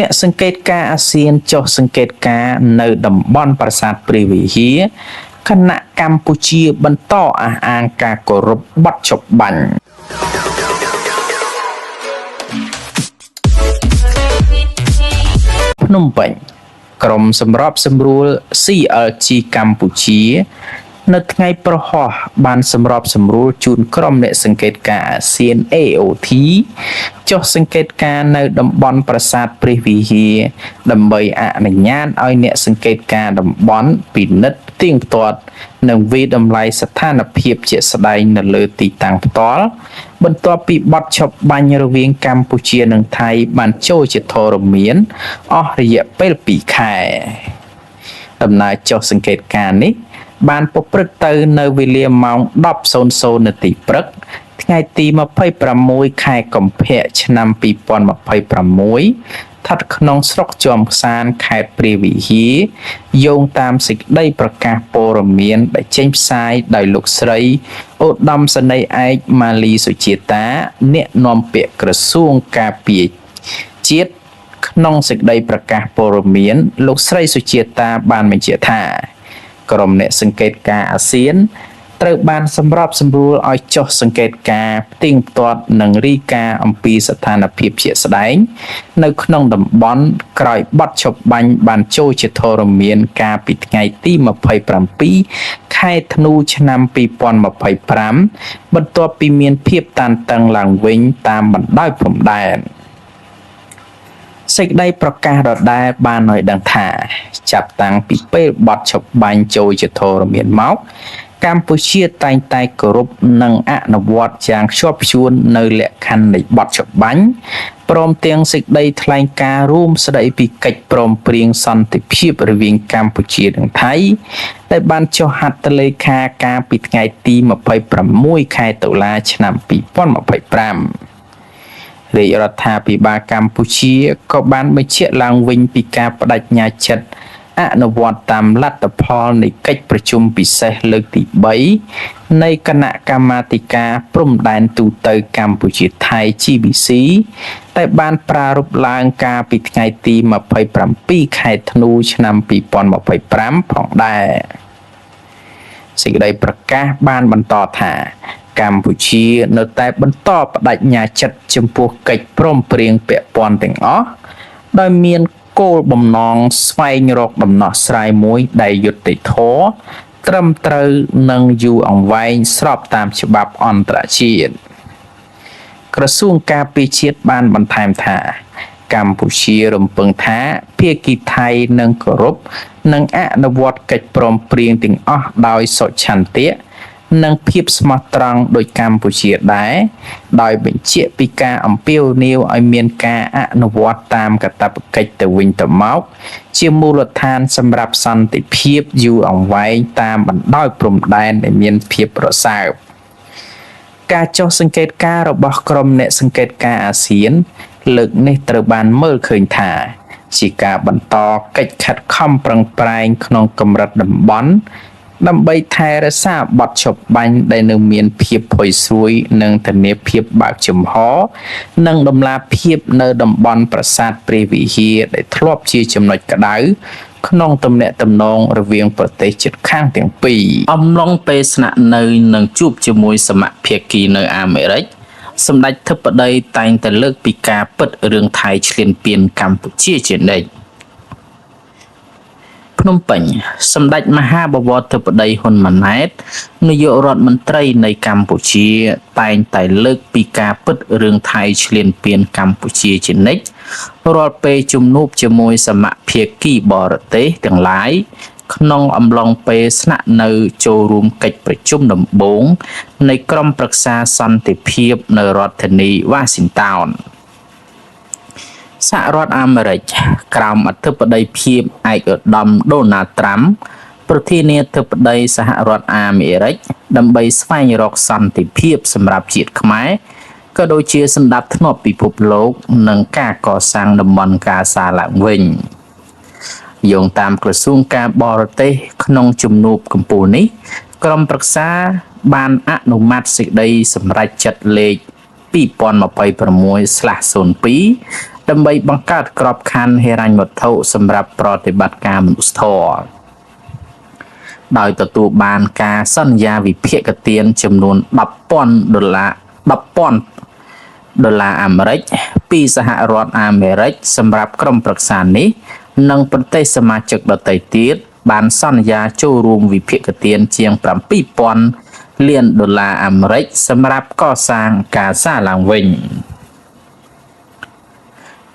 អ្នកសង្កេតការណ៍អាស៊ានចុះសង្កេតការណ៍នៅតំបន់ប្រាសាទព្រះវិហារខណៈកម្ពុជាបន្តអះអាងការគោរពបទឈប់បាញ់ ភ្នំពេញក្រុមសម្របសម្រួល CLG កម្ពុជា នៅថ្ងៃប្រហោះបានសម្របសម្រួលជូនក្រុមអ្នកសង្កេតការណ៍អាស៊ាន AOT ចុះសង្កេតការណ៍នៅតំបន់ប្រាសាទព្រះវិហារដើម្បីអនុញ្ញាតឲ្យអ្នកសង្កេតការណ៍តំបន់ពិនិត្យផ្ទៀងផ្ទាត់និងវាយតម្លៃស្ថានភាពជាក់ស្ដែងនៅលើទីតាំងផ្ទាល់បន្ទាប់ពីបទឈប់បាញ់រវាងកម្ពុជានិងថៃបានចូលជាធរមានអស់រយៈពេល2ខែ ដំណើរចុះសង្កេតការណ៍នេះ បានប្រព្រឹត្តទៅនៅវេលាម៉ោង10:00នាទីព្រឹក ថ្ងៃទី26ខែកុម្ភៈឆ្នាំ2026ស្ថិតក្នុងស្រុកជាំក្សានខេត្តព្រះវិហារយោងតាមសេចក្តីប្រកាសព័ត៌មានដែលចេញផ្សាយដោយលោកស្រីឧត្តមសេនីយ៍ឯកម៉ាលីសុជាតា អ្នកនាំពាក្យក្រសួងការពារជាតិ ក្នុងសេចក្តីប្រកាសព័ត៌មានលោកស្រីសុជាតាបានបញ្ជាក់ថាក្រុមអ្នកសង្កេតការណ៍អាស៊ានត្រូវបានសម្របសម្រួលឲ្យចុះសង្កេតការណ៍ផ្ទៀងផ្ទាត់និងរាយការណ៍អំពីស្ថានភាពជាក់ស្ដែងនៅក្នុងតំបន់ក្រោយបទឈប់បាញ់បានចូលជាធរមានកាលពីថ្ងៃទី27ខែធ្នូឆ្នាំ2025បន្ទាប់ពីមានភាពតានតឹងឡើងវិញតាមបណ្ដោយព្រំដែន សេចក្តីប្រកាសដដែលបានឲ្យដឹងថា ចាប់តាំងពីពេលបទឈប់បាញ់ចូលជាធរមានមក កម្ពុជាតែងតែគោរពនិងអនុវត្តយ៉ាងខ្ជាប់ខ្ជួននៅលក្ខខណ្ឌនៃបទឈប់បាញ់ព្រមទាំងសេចក្តីថ្លែងការណ៍រួមស្តីពីកិច្ចព្រមព្រៀងសន្តិភាពរវាងកម្ពុជានិងថៃដែលបានចុះហត្ថលេខាកាលពីថ្ងៃទី26ខែតុលាឆ្នាំ2025រាជរដ្ឋាភិបាលកម្ពុជាក៏បានបញ្ជាក់ឡើងវិញពីការបដិញ្ញាចិត្តអនុវត្តតាមលទ្ធផលនៃកិច្ចប្រជុំពិសេសលើកទី3នៃគណៈកម្មាធិការព្រំដែនទូទៅកម្ពុជាថៃ GBC ដែលបានប្រារព្ធឡើងកាលពីថ្ងៃទី27ខែធ្នូឆ្នាំ2025ផងដែរសេចក្តីប្រកាសបានបន្តថាកម្ពុជានៅតែបន្តបដិញ្ញាចិត្តចំពោះកិច្ចព្រមព្រៀងពាក់ព័ន្ធទាំងអស់ដោយមានគោលបំណងស្វែងរកដំណោះស្រាយមួយដែលយុត្តិធម៌ត្រឹមត្រូវនិងយូរអង្វែងស្របតាមច្បាប់អន្តរជាតិក្រសួងការពារជាតិបានបន្ថែមថាកម្ពុជារំពឹងថាភាគីថៃនឹងគោរពនិងអនុវត្តកិច្ចព្រមព្រៀងទាំងអស់ដោយសុឆន្ទៈនិងភាពស្មោះត្រង់ដោយកម្ពុជាដែរដោយបញ្ជាក់ពីការអំពាវនាវឲ្យមានការអនុវត្តតាមកាតព្វកិច្ចទៅវិញទៅមកជាមូលដ្ឋានសម្រាប់សន្តិភាពយូរអង្វែងតាមបណ្ដោយព្រំដែនដែលមានភាពរសើបការចុះសង្កេតការណ៍របស់ក្រុមអ្នកសង្កេតការណ៍អាស៊ានលើកនេះត្រូវបានមើលឃើញថាជាការបន្តកិច្ចខិតខំប្រឹងប្រែងក្នុងកម្រិតតំបន់ដើម្បីថែរក្សាបទឈប់បាញ់ដែលនៅមានភាពផុយស្រួយនិងធានាភាពបើកចំហនិងតម្លាភាពនៅតំបន់ប្រាសាទព្រះវិហារដែលធ្លាប់ជាចំណុចក្តៅក្នុងទំនាក់ទំនងរវាងប្រទេសជិតខាងទាំងពីរអំឡុងពេលស្នាក់នៅនិងជួបជាមួយសមភាគីនៅអាមេរិកសម្ដេចធិបតីតែងតែលើកពីការពិតរឿងថៃឈ្លានពានកម្ពុជាជានិច្ចភ្នំពេញសម្ដេចមហាបវរធិបតីហ៊ុនម៉ាណែតនាយករដ្ឋមន្ត្រីនៃកម្ពុជាតែងតែលើកពីការពិតរឿងថៃឈ្លានពានកម្ពុជាជានិច្ចរាល់ពេលជំនួបជាមួយសមភាគីបរទេសទាំងឡាយក្នុងអំឡុងពេលស្នាក់នៅចូលរួមកិច្ចប្រជុំដំបូងនៃក្រុមប្រឹក្សាសន្តិភាពនៅរដ្ឋធានីវ៉ាស៊ីនតោនសហរដ្ឋអាមេរិកក្រោមអធិបតីភាពឯកឧត្តមដូណាល់ត្រាំប្រធានាធិបតីសហរដ្ឋអាមេរិកដើម្បីស្វែងរកសន្តិភាពសម្រាប់ជាតិខ្មែរក៏ដូចជាសម្ដាប់ធ្នាប់ពិភពលោកនិងការកសាងតំបន់កាសាឡើងវិញយោងតាមក្រសួងការបរទេសក្នុងជំនួបកម្ពុជានេះក្រុមប្រឹក្សាបានអនុម័តសេចក្តីសម្រេចចិត្តលេខ2026/02 ដើម្បីបង្កើតក្របខ័ណ្ឌហិរញ្ញវត្ថុសម្រាប់ប្រតិបត្តិការមនុស្សធម៌ដោយទទួលបានការសន្យាវិភាគទានចំនួន10,000ដុល្លារ10,000ដុល្លារអាមេរិកពីសហរដ្ឋអាមេរិកសម្រាប់ក្រុមប្រឹក្សានេះ និងប្រទេសសមាជិកដទៃទៀតបានសន្យាចូលរួមវិភាគទានជាង7000លានដុល្លារអាមេរិកសម្រាប់កសាងការសាឡើងវិញ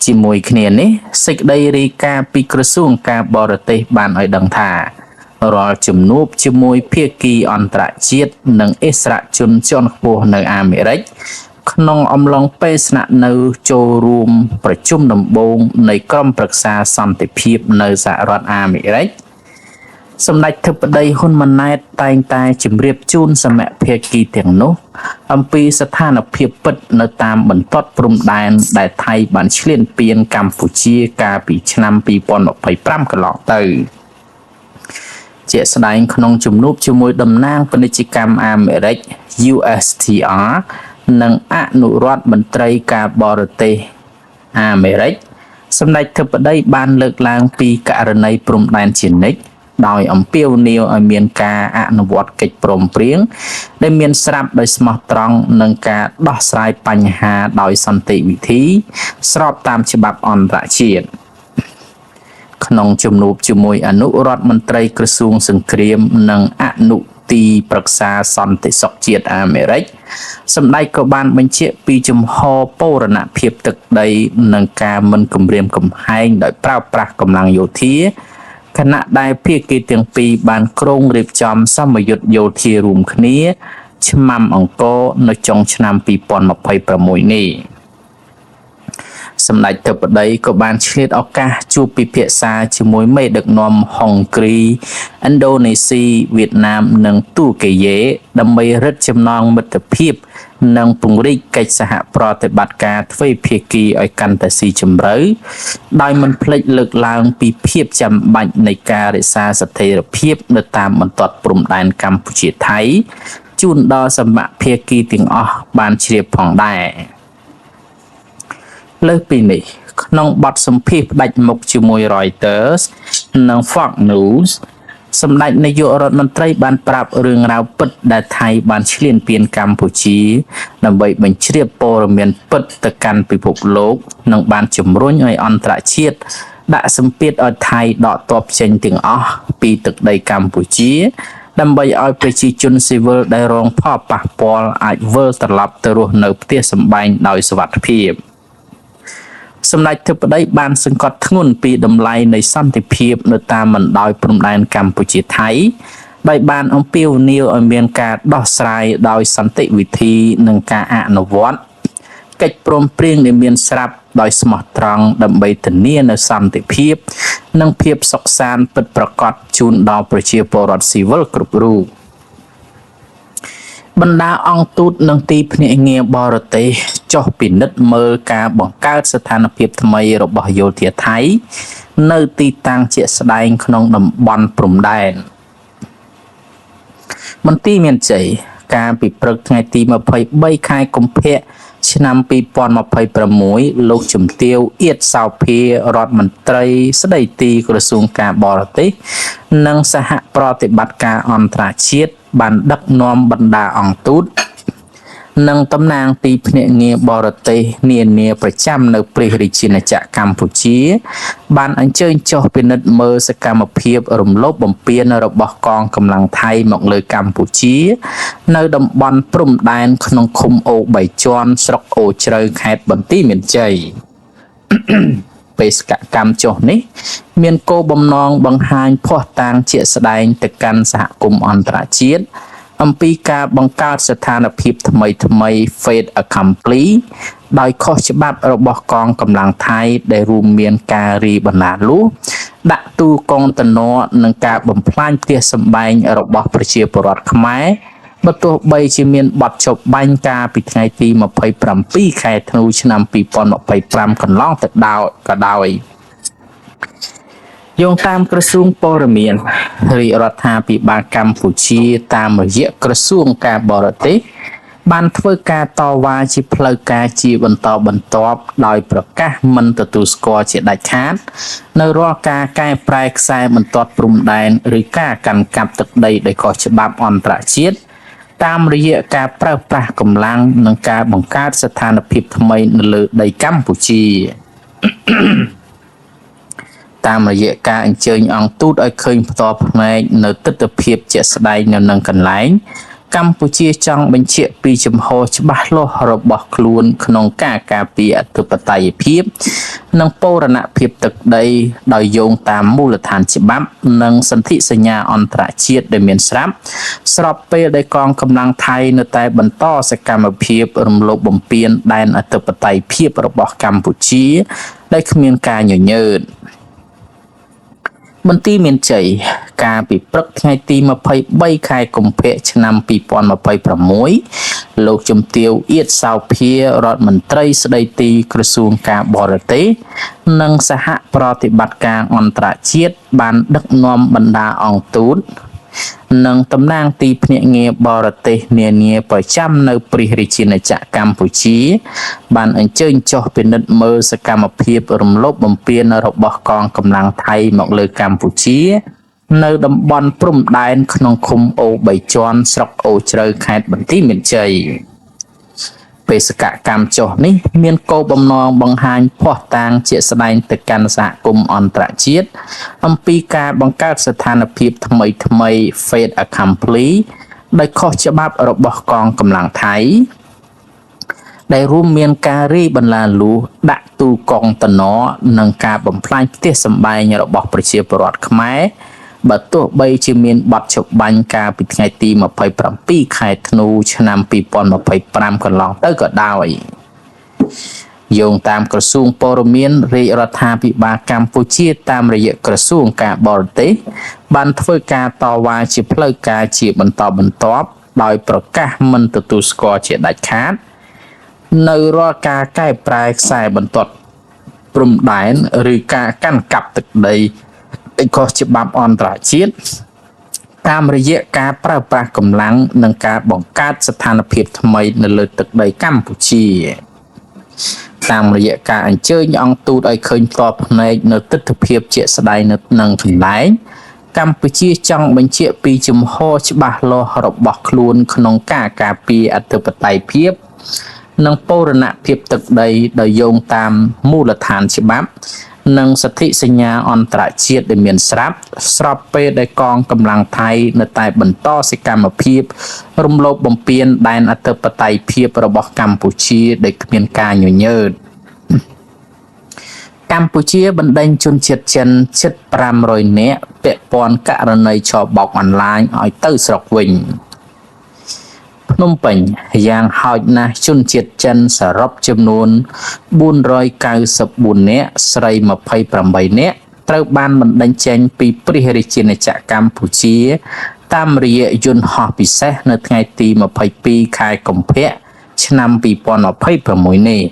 ជាមួយគ្នានេះសេចក្តីរាយការណ៍ពីក្រសួងការបរទេសបានឲ្យដឹងថារាល់ជំនួបជាមួយភាគីអន្តរជាតិនិងអិសរាជជនជាន់ខ្ពស់នៅអាមេរិកក្នុងអំឡុងពេលស្នាក់នៅចូលរួមប្រជុំដំបូងនៃក្រុមប្រឹក្សាសន្តិភាពនៅសហរដ្ឋអាមេរិកសម្ដេចធិបតីហ៊ុនម៉ាណែតតែងតែជម្រាបជូនសមភាគីទាំងនោះអំពីស្ថានភាពពិតនៅតាមបន្ទាត់ព្រំដែនដែលថៃបានឈ្លានពានកម្ពុជាកាលពីឆ្នាំ2025កន្លងទៅជាក់ស្ដែងក្នុងជំនួបជាមួយតំណាងពាណិជ្ជកម្មអាមេរិក USTR និងអនុរដ្ឋមន្ត្រីការបរទេសអាមេរិកសម្ដេចធិបតីបានលើកឡើងពីករណីព្រំដែនជានិច្ចដោយអំពាវនាវឲ្យមានការអនុវត្តកិច្ចព្រមព្រៀងដែលមានស្រាប់ដោយស្មោះត្រង់និងការដោះស្រាយបញ្ហាដោយសន្តិវិធី ស្របតាមច្បាប់អន្តរជាតិក្នុងជំនួបជាមួយអនុរដ្ឋមន្ត្រីក្រសួងសង្គ្រាមនិងអនុទីប្រឹក្សាសន្តិសុខជាតិអាមេរិកសម្ដេចក៏បានបញ្ជាក់ពីជំហរបូរណភាពទឹកដីនិងការមិនគំរាមកំហែងដោយប្រើប្រាស់កម្លាំងយោធាខណៈដែលភាគីទាំងពីរបានគ្រោងរៀបចំសមយុទ្ធយោធារួមគ្នាឆ្មាំអង្គរនៅចុងឆ្នាំ2026នេះសម្ដេចធិបតីក៏បានឆ្លៀតឱកាសជួបពិភាក្សាជាមួយមេដឹកនាំហុងគ្រីឥណ្ឌូនេស៊ីវៀតណាមនិងទូកេយេដើម្បីរឹតចំណងមិត្តភាពនិងពង្រីកកិច្ចសហប្រតិបត្តិការទ្វេភាគីឲ្យកាន់តែស៊ីជម្រៅដោយមិនភ្លេចលើកឡើងពីភាពចាំបាច់នៃការរក្សាស្ថិរភាពនៅតាមបន្ទាត់ព្រំដែនកម្ពុជាថៃជូនដល់សមភាគីទាំងអស់បានជ្រាបផងដែរលើសពីនេះក្នុងបទសម្ភាសន៍ផ្ដាច់មុខជាមួយ Reuters និង Fox News សម្ដេចនាយករដ្ឋមន្ត្រីបានប្រាប់រឿងរ៉ាវពិតដែលថៃបានឈ្លានពានកម្ពុជាដើម្បីបញ្ជ្រាបព័ត៌មានពិតទៅកាន់ពិភពលោកនិងបានជំរុញឲ្យអន្តរជាតិដាក់សម្ពាធឲ្យថៃដកទ័ពចេញទាំងអស់ពីទឹកដីកម្ពុជាដើម្បីឲ្យប្រជាជនស៊ីវិលដែលរងផលប៉ះពាល់អាចវិលត្រឡប់ទៅរស់នៅផ្ទះសម្បែងដោយសុវត្ថិភាពសម្ដេចធិបតីបានសង្កត់ធ្ងន់ពីតម្លៃនៃសន្តិភាពនៅតាមបណ្ដោយព្រំដែនកម្ពុជាថៃដោយបានអំពាវនាវឲ្យមានការដោះស្រាយដោយសន្តិវិធីនិងការអនុវត្តកិច្ចព្រមព្រៀងដែលមានស្រាប់ដោយស្មោះត្រង់ដើម្បីធានានូវសន្តិភាព និងភាពសុខសាន្តពិតប្រាកដជូនដល់ប្រជាពលរដ្ឋស៊ីវិលគ្រប់រូបបណ្ដាអង្គទូតនិងទីភ្នាក់ងារបរទេសចុះពិនិត្យមើលការបង្កើតស្ថានភាពថ្មីរបស់យោធាថៃនៅទីតាំងជាក់ស្ដែងក្នុងតំបន់ព្រំដែនមន្ទីរមានជ័យកាលពីព្រឹកថ្ងៃទី23ខែកុម្ភៈឆ្នាំ2026លោកជំទាវអៀតសោភារដ្ឋមន្ត្រីស្ដីទីក្រសួងការបរទេសនិងសហប្រតិបត្តិការអន្តរជាតិបានដឹកនាំបណ្ដាអង្គទូតនិងតំណាងទីភ្នាក់ងារបរទេសនានាប្រចាំនៅព្រះរាជាណាចក្រកម្ពុជា បានអញ្ជើញចុះពិនិត្យមើលសកម្មភាពរំលោភបំពានរបស់កងកម្លាំងថៃមកលើកម្ពុជា នៅតំបន់ព្រំដែនក្នុងឃុំអូរបីជាន់ស្រុកអូរជ្រៅខេត្តបន្ទាយមានជ័យ បេសកកម្មចុះនេះ មានគោលបំណងបង្ហាញភស្តុតាងជាក់ស្ដែងទៅកាន់សហគមន៍អន្តរជាតិអំពីការបង្កើតស្ថានភាពថ្មីថ្មី Fait accompli ដោយខុសច្បាប់របស់កងកម្លាំងថៃដែលរួមមានការរីបណ្ណាលូដាក់ទូកុងតឺន័រនិងការបំផ្លាញផ្ទះសម្បែងរបស់ប្រជាពលរដ្ឋខ្មែរបើទោះបីជាមានបទចប់បាញ់ការពីថ្ងៃទី27ខែធ្នូឆ្នាំ2025កន្លងទៅដល់ក៏ដោយយោងតាមក្រសួងព័ត៌មានរាជរដ្ឋាភិបាលកម្ពុជាតាមរយៈក្រសួងការបរទេស បានធ្វើការតវ៉ាជាផ្លូវការជាបន្តបន្ទាប់ដោយប្រកាសមិនទទួលស្គាល់ជាដាច់ខាតនៅរាល់ការកែប្រែខ្សែបន្ទាត់ព្រំដែនឬការកាន់កាប់ទឹកដីដោយខុសច្បាប់អន្តរជាតិតាមរយៈការប្រើប្រាស់កម្លាំងនិងការបង្កើតស្ថានភាពថ្មីនៅលើដីកម្ពុជា តាមរយៈការអញ្ជើញអង្គទូតឲ្យឃើញផ្ទាល់ភ្នែកនៅទិដ្ឋភាពជាក់ស្ដែងនៅនឹងកន្លែង កម្ពុជាចង់បញ្ជាក់ពីជំហរច្បាស់លាស់របស់ខ្លួនក្នុងការការពារអធិបតេយ្យភាព និងបូរណភាពទឹកដីដោយយោងតាមមូលដ្ឋានច្បាប់ និងសន្ធិសញ្ញាអន្តរជាតិដែលមានស្រាប់ស្របពេលដែលកងកម្លាំងថៃនៅតែបន្តសកម្មភាពរំលោភបំពានដែនអធិបតេយ្យភាពរបស់កម្ពុជាដោយគ្មានការញញើត បន្ទាយមានជ័យកាលពីព្រឹកថ្ងៃទី23ខែកុម្ភៈឆ្នាំ2026លោកជំទាវអៀតសោភារដ្ឋមន្ត្រីស្ដីទីក្រសួងការបរទេសនិងសហប្រតិបត្តិការអន្តរជាតិបានដឹកនាំបណ្ដាអង្គទូត និងតំណាងទីភ្នាក់ងារបរទេសនានាប្រចាំនៅព្រះរាជាណាចក្រកម្ពុជា បានអញ្ជើញចុះពិនិត្យមើលសកម្មភាពរំលោភបំពានរបស់កងកម្លាំងថៃមកលើកម្ពុជា នៅតំបន់ព្រំដែនក្នុងឃុំអូរបីជាន់ស្រុកអូរជ្រៅខេត្តបន្ទាយមានជ័យបេសកកម្មចុះនេះមានគោលបំណងបង្ហាញភស្តុតាងជាក់ស្ដែងទៅកាន់សហគមន៍អន្តរជាតិអំពីការបង្កើតស្ថានភាពថ្មីថ្មី Fait Accompli ដោយខុសច្បាប់របស់កងកម្លាំងថៃ ដែលរួមមានការរាយបន្លាលួសដាក់ទូកងតំណនិងការបំផ្លាញផ្ទះសម្បែងរបស់ប្រជាពលរដ្ឋខ្មែរបើទោះបីជាមានបទច្បាញ់កាលពីថ្ងៃទី27ខែធ្នូឆ្នាំ2025កន្លងទៅក៏ដោយយោងតាមក្រសួងព័ត៌មានរាជរដ្ឋាភិបាលកម្ពុជាតាមរយៈក្រសួងការបរទេសបានធ្វើការតវ៉ាជាផ្លូវការជាបន្តបន្ទាប់ដោយប្រកាសមិនទទួលស្គាល់ជាដាច់ខាត នៅរាល់ការកែប្រែខ្សែបន្ទាត់ព្រំដែនឬការកាន់កាប់ទឹកដីដោយខុសច្បាប់អន្តរជាតិតាមរយៈការប្រើប្រាស់កម្លាំងនិងការបង្កើតស្ថានភាពថ្មីនៅលើទឹកដីកម្ពុជាតាមរយៈការអញ្ជើញអង្គទូតឲ្យឃើញផ្ទាល់ភ្នែកនៅទិដ្ឋភាពជាក់ស្ដែងនៅនឹងកន្លែងកម្ពុជាចង់បញ្ជាក់ពីជំហរច្បាស់លាស់របស់ខ្លួនក្នុងការការពារអធិបតេយ្យភាព និងបូរណភាពទឹកដីដោយយោងតាមមូលដ្ឋានច្បាប់ និងសន្ធិសញ្ញាអន្តរជាតិដែលមានស្រាប់ស្របពេលដែលកងកម្លាំងថៃនៅតែបន្តសកម្មភាពរំលោភបំពានដែនអធិបតេយ្យភាពរបស់កម្ពុជាដោយគ្មានការញញើតកម្ពុជាបណ្ដេញជនជាតិចិនជិត500នាក់ពាក់ព័ន្ធករណីឆបោកអនឡាញឲ្យទៅស្រុកវិញភ្នំពេញយ៉ាងហោចណាស់ជនជាតិចិនសរុបចំនួន494នាក់ស្រី28នាក់ត្រូវបានបណ្ដេញចេញពីព្រះរាជាណាចក្រកម្ពុជា តាមរយៈយន្តហោះពិសេសនៅថ្ងៃទី22ខែកុម្ភៈឆ្នាំ2026នេះ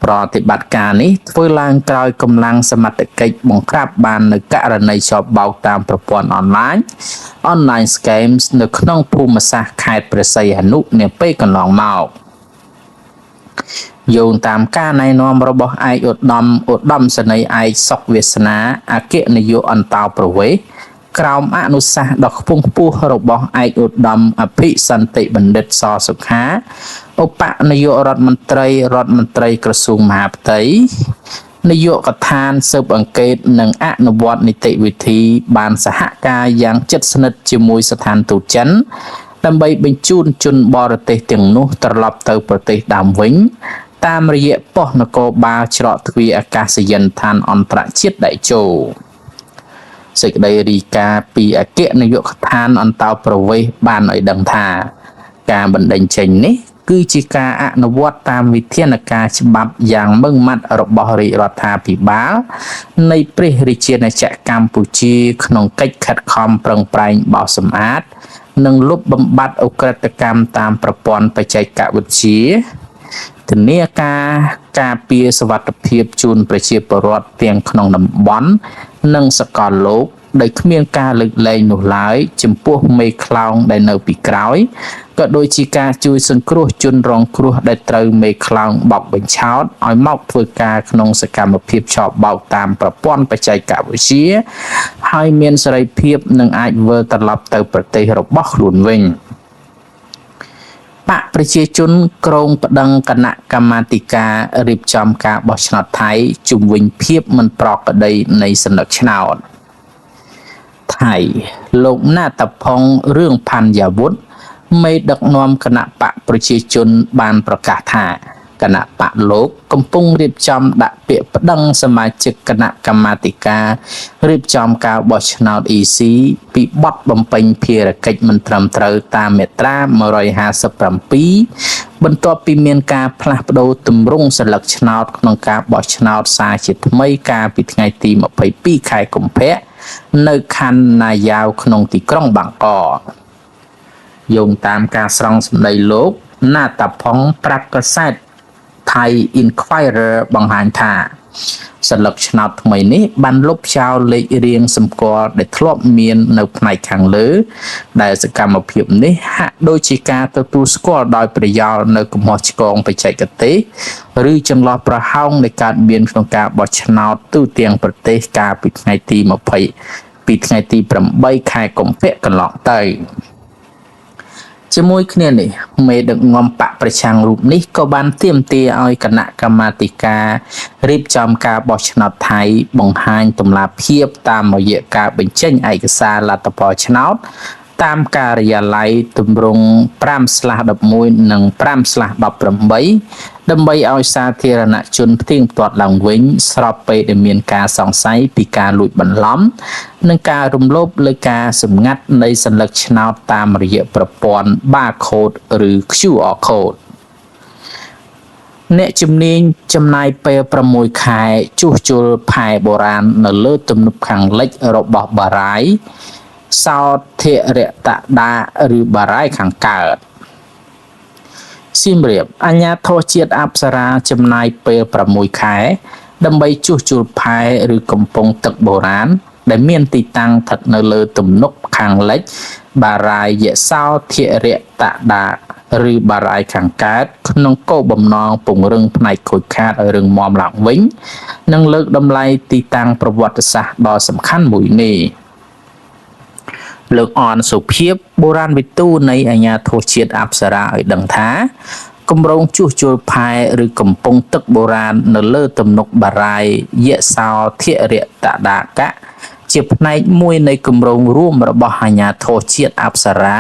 ប្រតិបត្តិការនេះធ្វើឡើងក្រោយកម្លាំងសមត្ថកិច្ចបង្ក្រាបបាននៅករណីឆបោកតាមប្រព័ន្ធអនឡាញ Online Scams នៅក្នុងភូមិសាស្ត្រខេត្តព្រះសីហនុនាពេលកន្លងមកយោងតាមការណែនាំរបស់ឯកឧត្តមឧត្តមសេនីយ៍ឯកសុកវាសនាអគ្គនាយកអន្តោប្រវេសន៍ក្រោមអនុសាសន៍ដ៏ខ្ពង់ខ្ពស់របស់ឯកឧត្តមអភិសន្តិបណ្ឌិតសសុខាឧបនាយករដ្ឋមន្ត្រីរដ្ឋមន្ត្រីក្រសួងមហាផ្ទៃនាយកដ្ឋានស៊ើបអង្កេតនិងអនុវត្តនីតិវិធីបានសហការយ៉ាងជិតស្និទ្ធជាមួយស្ថានទូតចិនដើម្បីបញ្ជូនជនបរទេសទាំងនោះត្រឡប់ទៅប្រទេសដើមវិញតាមរយៈប៉ុស្តិ៍នគរបាលច្រកទ្វារអាកាសយានដ្ឋានអន្តរជាតិតេជោសេចក្តីរាយការណ៍ពីអគ្គនាយកដ្ឋានអន្តោប្រវេសន៍បានឲ្យដឹងថាការបណ្តេញចេញនេះគឺជាការអនុវត្តតាមវិធានការច្បាប់យ៉ាងម៉ឺងម៉ាត់របស់រាជរដ្ឋាភិបាលនៃព្រះរាជាណាចក្រកម្ពុជាក្នុងកិច្ចខិតខំប្រឹងប្រែងបោសសម្អាតនិងលុបបំបាត់ឧក្រិដ្ឋកម្មតាមប្រព័ន្ធបច្ចេកវិទ្យា ធានាការការពារសុវត្ថិភាពជូនប្រជាពលរដ្ឋទាំងក្នុងតំបន់និងសកលលោកដោយគ្មានការលើកលែងនោះឡើយចំពោះមេខ្លោងដែលនៅពីក្រោយក៏ដូចជាការជួយសង្គ្រោះជនរងគ្រោះដែលត្រូវមេខ្លោងបោកបញ្ឆោតឲ្យមកធ្វើការក្នុងសកម្មភាពឆបោកតាមប្រព័ន្ធបច្ចេកវិទ្យាហើយមានសេរីភាពនិងអាចវិលត្រឡប់ទៅប្រទេសរបស់ខ្លួនវិញ។ បក្សប្រជាជនគ្រោងប្តឹងគណៈកម្មាធិការរៀបចំការបោះឆ្នោតថៃជុំវិញភាពមិនប្រក្រតីនៃសន្លឹកឆ្នោតថៃលោកណាតផុងរឿងផាន់យ៉ាវុធមេដឹកនាំគណៈបក្សប្រជាជនបានប្រកាសថាគណៈបក្សលោកកំពុងរៀបចំដាក់ពាក្យប្តឹងសមាជិកគណៈកម្មាធិការរៀបចំការបោះឆ្នោត EC ពីបទបំពេញភារកិច្ចមិនត្រឹមត្រូវតាមមាត្រា157បន្ទាប់ពីមានការផ្លាស់ប្ដូរទម្រង់សន្លឹកឆ្នោតក្នុងការបោះឆ្នោតសារជាថ្មីកាលពីថ្ងៃទី22ខែកុម្ភៈនៅខណ្ឌណាយ៉ាវក្នុងទីក្រុងបាងកកយោងតាមការស្រង់សម្ដីលោកណាតាផុងប្រាប់កាសែត Thai Enquirer បង្ហាញថាសន្លឹកឆ្នោតថ្មីនេះបានលុបចោលលេខរៀងសម្គាល់ដែលធ្លាប់មាននៅផ្នែកខាងលើ ដែលសកម្មភាពនេះហាក់ដូចជាការទទួលស្គាល់ដោយប្រយោលនៅកំហុសឆ្គងបច្ចេកទេសឬចន្លោះប្រហោងនៃការមានក្នុងការបោះឆ្នោតទូទាំងប្រទេសកាលពីថ្ងៃទី20ពីថ្ងៃទី8ខែកុម្ភៈកន្លងទៅ។ ជាមួយគ្នានេះមេដឹកនាំបកប្រឆាំងរូបនេះក៏បានទាមទារឲ្យគណៈកម្មាធិការរៀបចំការបោះឆ្នោតថៃបង្ហាញតម្លាភាពតាមរយៈការបញ្ចេញឯកសារលទ្ធផលឆ្នោតតាមការិយាល័យទម្រង់5/11និង5/18ដើម្បីឲ្យសាធារណជនផ្ទៀងផ្ទាត់ឡើងវិញស្របពេលដែលមានការសង្ស័យពីការលួចបន្លំនិងការរំលោភលើការសម្ងាត់នៃសន្លឹកឆ្នោតតាមរយៈប្រព័ន្ធ barcode ឬ QR code អ្នកជំនាញចំណាយពេល6ខែជួសជុលផែបុរាណនៅលើទំនប់ខាងលិចរបស់បារាយណ៍សោធិរតដាឬបារាយណ៍ខាងកើតសៀមរាបអាជ្ញាធរជាតិអប្សរាចំណាយពេល6ខែដើម្បីជួសជុលផែឬកំពង់ទឹកបុរាណដែលមានទីតាំងស្ថិតនៅលើទំនប់ខាងលិចបារាយណ៍យសោធិរតដាឬបារាយណ៍ខាងកើតក្នុងគោលបំណងពង្រឹងផ្នែកខូចខាតឲ្យរឹងមាំឡើងវិញនិងលើកតម្លៃទីតាំងប្រវត្តិសាស្ត្រដ៏សំខាន់មួយនេះ។ លោកអនសុភាពបុរាណវិទូនៃអាជ្ញាធរជាតិអប្សរាឲ្យដឹងថាគម្រោងជួសជុលផែឬកំពង់ទឹកបុរាណនៅលើទំនប់បារាយណ៍យសោធិរតដាកៈជាផ្នែកមួយនៃគម្រោងរួមរបស់អាជ្ញាធរជាតិអប្សរា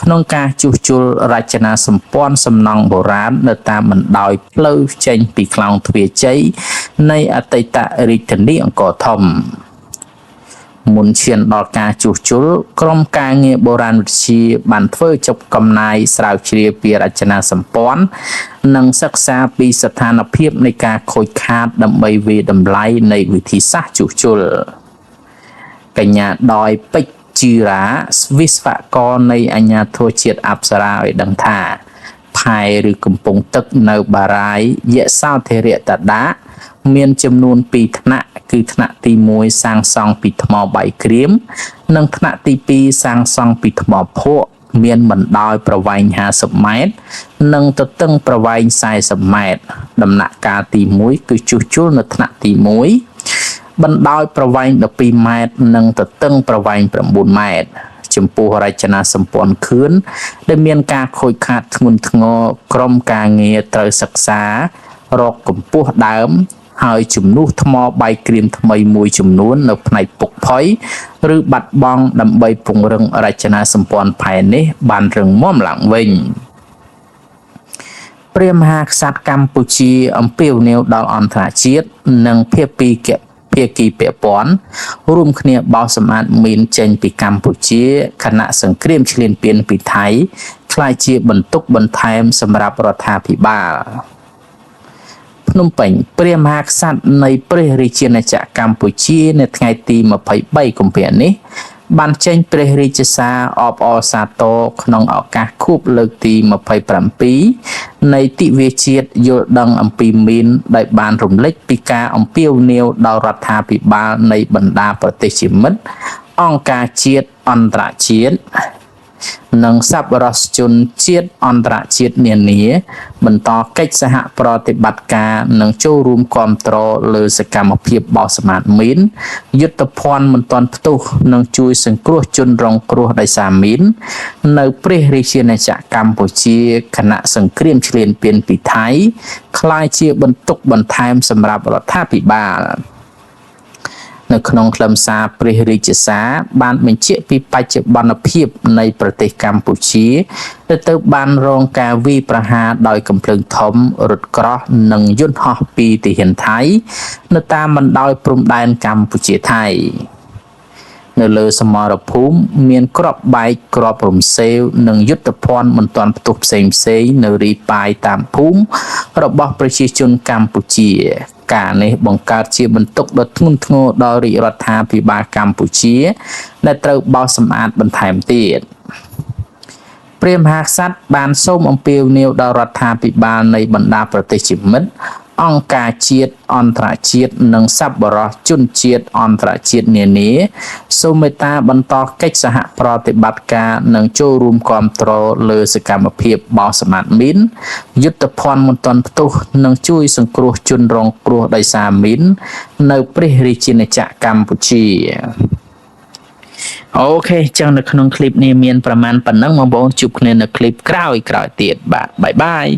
ក្នុងការជួសជុលរចនាសម្ព័ន្ធសំណង់បុរាណនៅតាមបណ្ដោយផ្លូវចេញពីខ្លោងទ្វារជ័យនៃអតីតរាជធានីអង្គរធំ។ មុនឈានដល់ការជួសជុលក្រុមការងារបុរាណវិទ្យាបានធ្វើចុះកំណាយស្រាវជ្រាវពីរចនាសម្ព័ន្ធនិងសិក្សាពីស្ថានភាពនៃការខូចខាតដើម្បីវាយតម្លៃនៃវិធីសាស្ត្រជួសជុលកញ្ញាដោយពេជ្រជីរ៉ាវិស្វករនៃអាជ្ញាធរជាតិអប្សរាឲ្យដឹងថាផែឬកំពង់ទឹកនៅបារាយណ៍យសោធិរតដាមានចំនួន2ថ្នាក់គឺថ្នាក់ទី1សាងសង់ពីថ្មបាយក្រៀមនិងថ្នាក់ទី2សាងសង់ពីថ្មភក់មានបណ្ដោយប្រវែង50ម៉ែត្រនិងទទឹងប្រវែង40ម៉ែត្រដំណាក់កាលទី1គឺជួសជុលនៅថ្នាក់ទី1បណ្ដោយប្រវែង12ម៉ែត្រនិងទទឹងប្រវែង9ម៉ែត្រចំពោះរចនាសម្ព័ន្ធខឿនដែលមានការខូចខាតធ្ងន់ធ្ងរក្រុមការងារត្រូវសិក្សារកកម្ពស់ដើមហើយជំនួសថ្មបាយក្រៀមថ្មីមួយចំនួននៅផ្នែកពុកផុយឬបាត់បង់ដើម្បីពង្រឹងរចនាសម្ព័ន្ធផែនេះបានរឹងមាំឡើងវិញ។ ព្រះមហាក្សត្រកម្ពុជាអំពាវនាវដល់អន្តរជាតិនិងភាគីពាក់ព័ន្ធរួមគ្នាបោសសម្អាតមីនចេញពីកម្ពុជាខណៈសង្គ្រាមឈ្លានពានពីថៃក្លាយជាបន្ទុកបន្ថែមសម្រាប់រដ្ឋាភិបាល។ ភ្នំពេញព្រះមហាក្សត្រនៃព្រះរាជាណាចក្រកម្ពុជានៅថ្ងៃទី23កុម្ភៈនេះ បានចេញព្រះរាជសារអបអរសាទរក្នុងឱកាសខួបលើកទី27នៃទិវាជាតិយល់ដឹងអំពីមីនដោយបានរំលេចពីការអំពាវនាវដល់រដ្ឋាភិបាលនៃបណ្ដាប្រទេសជាមិត្តអង្គការជាតិអន្តរជាតិ និងសប្បុរសជនជាតិអន្តរជាតិនានា បន្តកិច្ចសហប្រតិបត្តិការនិងចូលរួមគាំទ្រលើសកម្មភាពបោសសម្អាតមីនយុទ្ធភណ្ឌមិនទាន់ផ្ទុះនិងជួយសង្គ្រោះជនរងគ្រោះដោយសារមីននៅព្រះរាជាណាចក្រកម្ពុជាខណៈសង្គ្រាមឈ្លានពានពីថៃក្លាយជាបន្ទុកបន្ថែមសម្រាប់រដ្ឋាភិបាល នៅក្នុងខ្លឹមសារព្រះរាជសារបានបញ្ជាក់ពីបច្ចុប្បន្នភាពនៃប្រទេសកម្ពុជាដែលទៅបានរងការវាយប្រហារដោយកំភ្លើងធំរថក្រោះនិងយន្តហោះពីទាហានថៃ នៅតាមបណ្ដោយព្រំដែនកម្ពុជាថៃ នៅលើសមរភូមិមានគ្រាប់បែកគ្រាប់រំសេវនិងយុទ្ធភណ្ឌមិនទាន់ផ្ទុះផ្សេងផ្សេងៗនៅរីប៉ាយតាមភូមិរបស់ប្រជាជនកម្ពុជា ការនេះបង្កើតជាបន្ទុកដ៏ធ្ងន់ធ្ងរដល់រាជរដ្ឋាភិបាលកម្ពុជា ដែលត្រូវបោសសម្អាតបន្ថែមទៀតព្រះមហាក្សត្របានសូមអំពាវនាវដល់រដ្ឋាភិបាលនៃបណ្ដាប្រទេសជាមិត្តអង្គការជាតិអន្តរជាតិនិងសប្បុរសជនជាតិអន្តរជាតិនានាសូមមេត្តាបន្តកិច្ចសហប្រតិបត្តិការនិងចូលរួមគាំទ្រលើសកម្មភាពបោសសម្អាតមីនយុទ្ធភណ្ឌមិនទាន់ផ្ទុះនិងជួយសង្គ្រោះជនរងគ្រោះដោយសារមីននៅព្រះរាជាណាចក្រកម្ពុជា OK ចឹងនៅក្នុងคลิปនេះមានប្រមាណប៉ុណ្ណឹងបងប្អូនជួបគ្នានៅคลิปក្រោយៗទៀតបាទ bye bye.